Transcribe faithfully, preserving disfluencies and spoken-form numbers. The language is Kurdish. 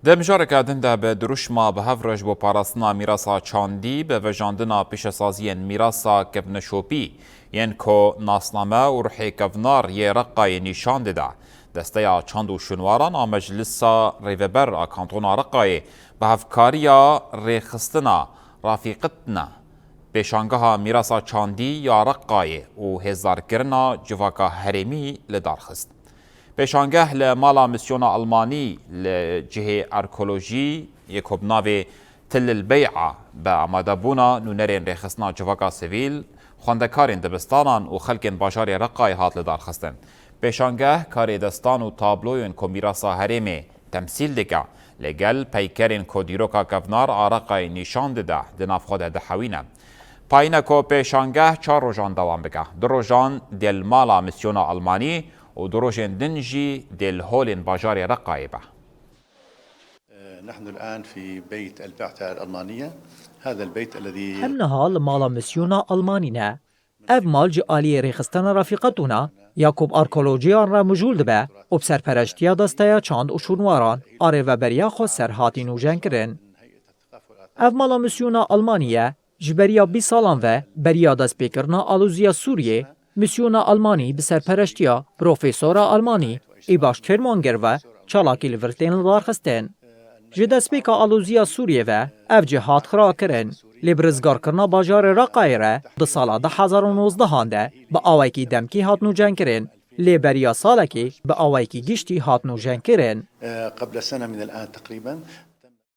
Di mijareke din de bi dirûşma bi hev re ji bo parastina mîrasa çandî bi vejandina pêşesaziyên mîrasa kevneşopî yên ku nasname û ruhê kevnar yê Reqayê nîşan dide. Desteya Çand û Şûnwaran a Meclisa Rêveber a Kantona Reqayê bi hevkariya rêxistina Rafîqitna Pêşangeha Mîrasa Çandî ya Reqayê û hêzdarkirina civaka herêmî li dar xist. Pêşangeh li mala Misyona Almanî li cihê arkeolojî yê ku bi navê Til el Bey'a bi amadebûna nûnerên rêxistina civaka sivîl, xwendekarên dibistanan û xelkên bajarê Reqayê hat lidarxistin. Pêşangeh karê destan û tabloyên ku mîrasa herêmê temsîl dike, li gel peykerên ku dîroka kevnar a Reqayê nîşan dide, di nav xwe de dihewîne. Payîne ku pêşangeh çar rojan dewam bike. Du rojan dê li mala Misyona Almanî û du rojên din jî dê li holên bajarê Reqayê be. نحن الآن في بيت البعثة الألمانية. هذا البيت الذي Em niha li mala Misyona Almanî ne. Ev mal ji aliyê rêxistina Rafîqetûna ya ku bi arkeolojiyan re mijûl dibe û bi serpereştiya Desteya Çand û Şûnwaran a Rêveberiya Xweser hatî nûjenkirin. Ev mala Misyona Almanî ye, ji beriya bîst salan ve beriya destpêkirina aloziya Sûriyê, Misyona Almanî bi serpereştiya Profesora Almanî Îbaş Kermonger ve çalakî li vir tên lidarxistin. Ji destpêka aloziya Sûriyê ve ev cih hat xirakirin, lê bi rizgarkirina bajarê Reqayê re di sala du hezar û nozdehan de bi awayekî demkî hat nûjenkirin, lê beriya salekê bi awayekî giştî hat nûjenkirin. آه، قبل سنة من الآن تقريبا.